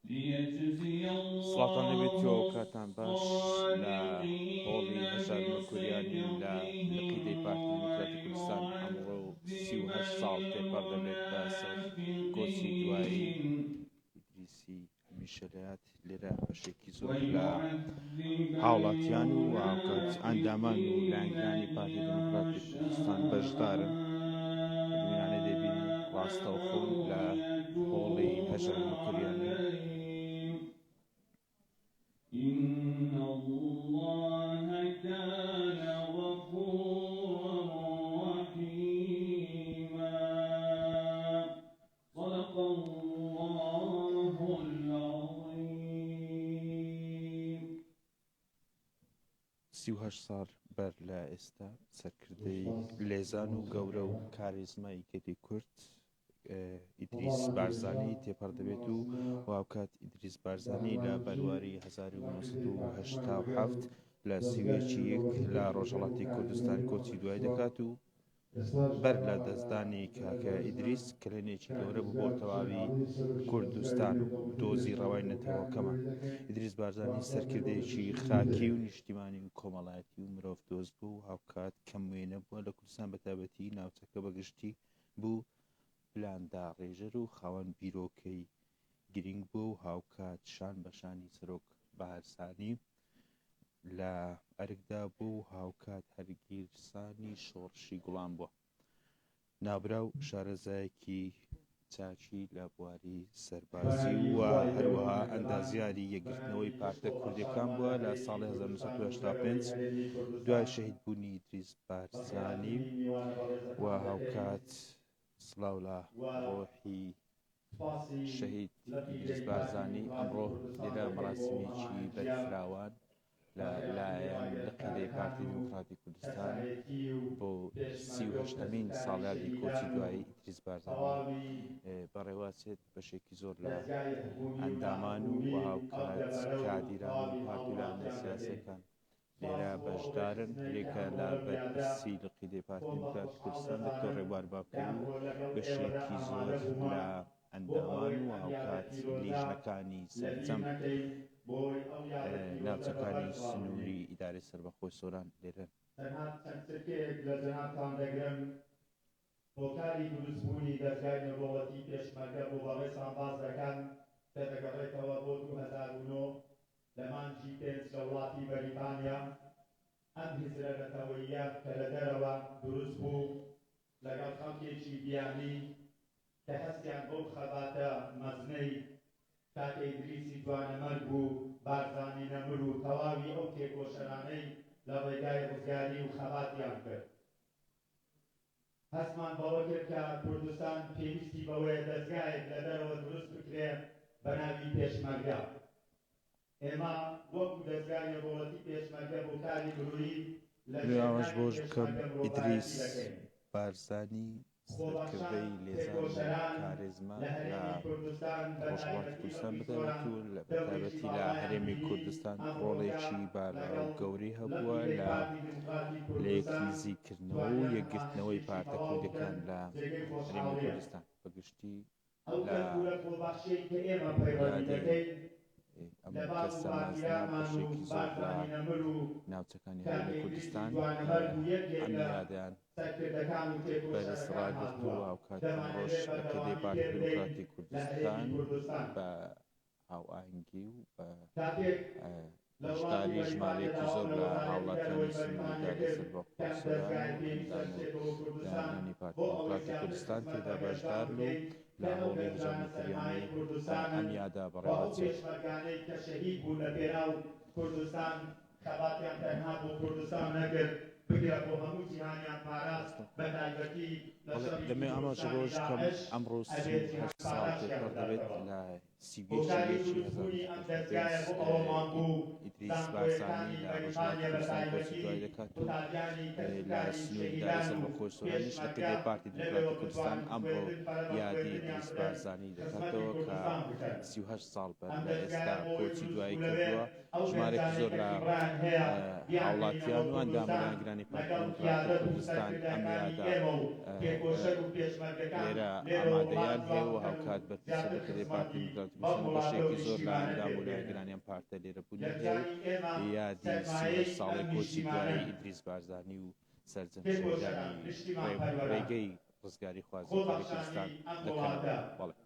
سڵاوتان لێبێت و کاتان باش لە هۆڵی هەژار مەکوریانی لە لقی دەی پارتی دیموکراتی کوردستان ئەمڕۆ 38 ساڵ تێپەڕ دەبێت بە سەر کۆچی دوایی ئیدریسی هەمیشە لەیاد لێرە بەشێکی زۆر لە هاوڵاتیان و هاوکات ئەندامان و لایەنگرانی پارتی دیموکراتی کوردستان بەشدارن دمینانە دەبینن ڕاستەوخۆن لە هۆڵی هەژار مکوریانی. إن الله كان غفورا رحيما صدق الله العظيم. 38 ساڵ بەر لە ئێستا سەرکردەی لێزان و گەورە و کاریزمای گەلی کورد ئیدریس بارزانی تێپەڕ دەبێت و هاوکات ئیدریس بارزانی لە بەرواری 1970 لە سیویەکی یەک لە ڕۆژهەڵاتی کوردستان کۆچی دوای دەکات و بەر لە دەستدانی کاکە ئیدریس کەلێنێکی گەورە بوو بۆ تەواوی کوردستان و دۆزی ڕەوای نەتەوەکەمان. ئیدریس بارزانی سەرکردەیەکی خاکی و نیشتیمانی و کۆمەڵایەتی و مرۆڤ دۆست بوو و هاوکات کەم وێنە بووە لە کوردستان بەتایبەتی ناوچەکە بەگشتی بوو پلانداڕێژەر و خاوەن بیرۆکەی گرینگ بووە و هاوکات شان بە شانی سەرۆک بارزانی لە ئەرکدا بوو و هاوکات هەرگیرسانی شۆڕشی گوڵان بووە. ناوبراو شارەزایەکی چاکی لە بواری سەربازی و هەروەها ئەندازیاری یەکگرتنەوەی پارتە کوردیەکان بووە لە ساڵی 1985 دوای شەهیدبوونی ئیدریس بارزانی و هاوکات سڵاو لە ڕۆحی شەهید ئیدریس بارزانی ئەمڕۆ لێرە مەراسیمێکی بەرفراوان لە لایەن لقی دەی پارتی دیموکراتی کوردستان بۆ 38مین ساڵیادی کۆچی دوایی ئیدریس بارزانی بەڕێوەچێت بەشێکی زۆر لە ئەندامان و هاوکات کادیران و پارتی و لایەنە سیاسیەکان لێرە بەشدارن هەریەکە لە بەرپرسی لقی دەی پارتی دیموکراتی کوردستان دکتۆر ڕێبوار باکەیی و بەشێکی زۆر لە ئەندامان و هاوکات لیژنەکانی سەرجەم ناوچەکانی سنووری ئیدارەی سەربەخۆی سۆران لێرەن. تەنها چەند چرکەیەک لە جەنابتان دەگرم، هۆکاری دروستبوونی دەزگای نێودەوڵەتی پێشمەرگە بۆ بەڕێزتان باس دەکەم کە دەگەڕێتەوە بۆ 2009 لە مانگی پێنج لە وڵاتی بەریتانیا ئەم هزرە نەتەوەییە کە لە دەرەوە دروست بوو لەگەڵ خەڵکێکی بیانی کە هەستیان بەو خەباتە مەزنەی کاکە ئیدریسی جوانەمەرگ و بارزانی نەمر و تەواوی ئەو تێکۆشەرانەی لە ڕێگای ڕزگاری و خەباتیان کرد هەستمان بەوە کرد کە کوردستان پێویستی بەوەیە دەزگایەک لە دەرەوە دروست بکرێ بە ناوی پێشمەرگە. ئێمە وەکو دەزگای نێودەوڵەتی پێشمەرگە بۆ کاری مرۆیی لە دەمەوێت ژێر ئاماژە ناوی بەوەش بکەم پێشمەرگە ئیدریس مرۆڤایەتی دەکەین. بارزانی خۆبەخشان، سەرکردەی لێزان و تێکۆشەران کارێزما لە لە هەرێمی کوردستان بە ڕۆژهەڵاتی تایبەتی کوردستان لقی بەتایبەت سۆران و لە دەورێکی بەتایبەتی لە باڵایان هەرێمی بینی، کوردستان ئەمڕۆکە ڕۆڵێکی بالا و لەگەڵ گەورەی هەبووە لقی دەی لە پارتی دیموکراتی لە کوردستان یەکنزیکردنەوە و توانیان یەکگرتنەوەی ئامانجێکی پارتە تەواو بکەن کوردیەکان لە جێگەی هەرێمی خۆشحاڵیە. کوردستان بەگشتی ئەو لە کەلتورە خۆبەخشیەی کە ئێمە پەیڕەوی یادی دەکەین ئەم لە باب و کەسە مەزنە باپیرانمان و بەشێکی زۆر لە بارزانی نەمر و ناوچەکانی کاک هەرێمی ئیدریسی کوردستان جوانەمەرگ و یەکێک ئەم لە یادەیان سەرکردەکان و بەرز تێکۆشەرەکان ڕاگرت و هاتووە هاوکات ئەمڕۆش دەمانەوێ لە قیدەی بەردەوامی پێ پارتی بدەین دیموکراتی لە هەرێمی کوردستان کوردستان. بە هاوئاهەنگی و بە کاتێک لە وڵاتی بەشداری بەریتانیا ژمارەیەکی داوام زۆر لە لە وەزارەتی هاوڵاتیانی دەرەوەی سنووری بەریتانیا دارەی کرد سەربەخۆی کە ئەم سۆران دەزگایە و پێویستە ئەندام و بچێتەوە کوردستان لایەنگرانی بۆ پارتی ئەوەی دیموکراتی زیاتر کوردستان خزمەت تێدا بە گەنجان بەشدارن و بکەین لە کە ئەو هۆڵی هەژار گەنجانە موکریانی سەرمایەی ئەم کوردستانن یادە و ئەو بەڕێوەچێت. پێشمەرگانەی کە شەهید بوون لە پێناو کوردستان خەباتیان تەنها بۆ کوردستان نەکرد بگرە بۆ هەموو جیهانیان پاراست بە تایبەتی لە بەڵێ شەڕی دەمەوێت ئاماژە تیرۆرستانی بەوەش بکەم داعش ئەمڕۆ ئەبێ 38 جیهان ساڵ پاداشتیان تێپەڕ دەبێت بداتەوە. لە 31 هۆکاری یەکی دروستبوونی ئەم دەزگایە 1985 بۆ ئەوەمان بوو ئیدریس بارزانی زانکۆیەکانی لە ڕۆژهەڵاتی بەریتانیا بە کوردستان کۆچی تایبەتی دوای دەکات و قوتابیانی لە کەسوکاری سنووری ئیدارەی شەهیدان و سەربەخۆی سۆرانیش لە پێشمەرگە قیدەی پارتی لەوێوە دیموکراتی کوردستان بتوانن ئەمڕۆ خوێندن پەرە بە یادی خوێندنیان ئیدریس بدەن بارزانی خزمەتی دەکاتەوە کە کوردستان بکەن. 38 ساڵ بەر ئەم لە دەزگایە ئێستا بۆ ئەوەی کۆچی دروست دوایی بوو لەوێ کردووە ئەو ژمارێکی گەنجانەی زۆر کە لە خیبرەیان هەیە بیانهێنینەوە هاوڵاتیان و ئەندام و کوردستان لایەنگرانی پارتی لەگەڵ دیموکراتی قیادەت و کوردستان ئەم سەرکردەکانی یادە ئێمە و تێکۆشەر و پێشمەرگەکان لێرە لێرەوە وڵات ئامادەیان هەیە جوان و بکەن و هاوکات بەرپرسە زیاتر دەکرێت پارتی خزمەتی دیموکراتی بەم کوردستان و وڵاتە و بەشێکی زۆر لە نیشتیمانە ئەندام پێ و بگەنن. لایەنگرانی ئەم پارتە لێرە بوونیان هەیە و گەنجانی ئێمە یادی 38 سەرمایەی ئەم ساڵەی کۆچی نیشتیمانەن. دوایی ئیدریس بارزانی و سەرجەم تێکۆشەران، شەهیدانی نیشتیمانپەروەران، ڕێگەی ڕزگاریخوازی گەلی خۆبەخشانی کوردستان ئەم دەکەنەوە. وڵاتە. بەڵێ.